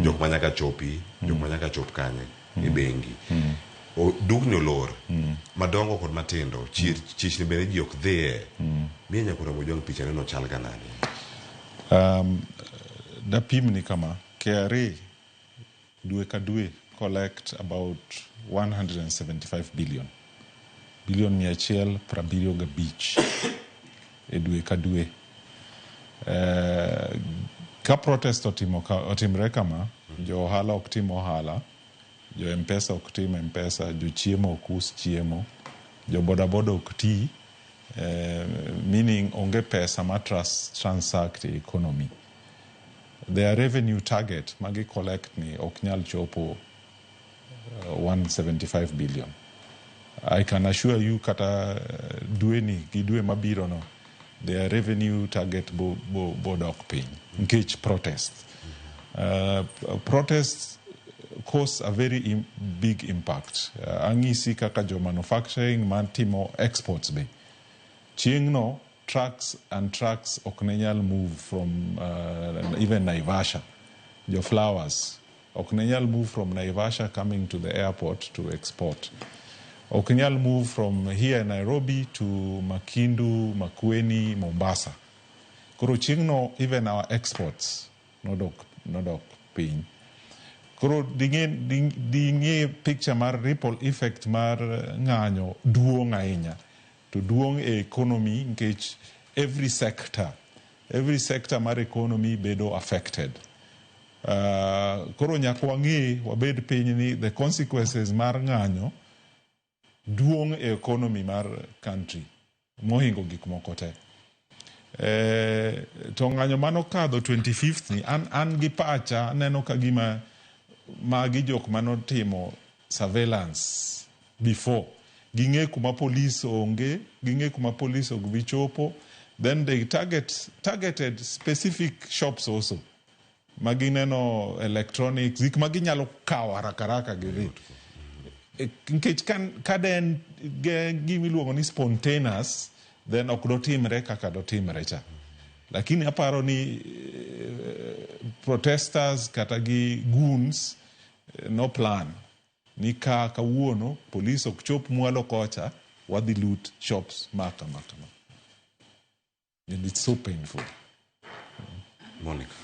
Jok ma nyaka chopi, jok ma nyaka chop kanye e bengi. Dukni olor, madongo kod matindo, chichni bende ji ok dhiye. Miye nyaka Ramogi picha neno chal ga nade? Dapimni kama, KRA dwe ka dwe collect about 175 billion, billion 175 e dwe ka dwe. Ka protest otimo ka, otimre kama, jo ohala ok tim ohala, jo Mpesa ok tim Mpesa, jo chiemo ok us chiemo, jo bodaboda ok ti, meaning onge pesa ma transact e economy. Their revenue target magi collect ni ok nyal chopo 175 billion. I can assure you kata dwe ni gi dwe mabiro no, their revenue target bo dok piny nikech protest. Protest cause a very big impact. Ang'isi kaka jo manufacturing man timo exports be. Chieng'no trucks and trucks ok ne nyal move from even Naivasha. Jo flowers ok ne nyal move from Naivasha coming to the airport to export. Ok nyal move from here Nairobi to Makindu, Makueni, Mombasa. Koro chieng'no even our exports nodok piny. Koro ding'e picture mar ripple effect mar ng'anyo duong' ahinya. To duong' e economy nikech every sector mar economy bedo affected. Koro nyaka wang'e wabed piny ni the consequences mar ng'anyo duong' e economy mar country mohingo gik moko te. To ng'anyo manokadho 25th ni an gi pacha aneno ka gima magi jok manotimo surveillance before ging'e kuma police onge, ging'e kuma police ok bi chopo, then they targeted specific shops also ma gineno electronics, gik ma ginyalo kawo haraka haraka gidhi. Nikech ka de en gima iluongo ni spontaneous, then ok dotimre kaka dotimre cha, lakini aparo ni protesters kata gi goons no plan ni ka kawuono police ok chop mwalo kocha, wadhi loot shops ma kama kama, and it's so painful. Monica.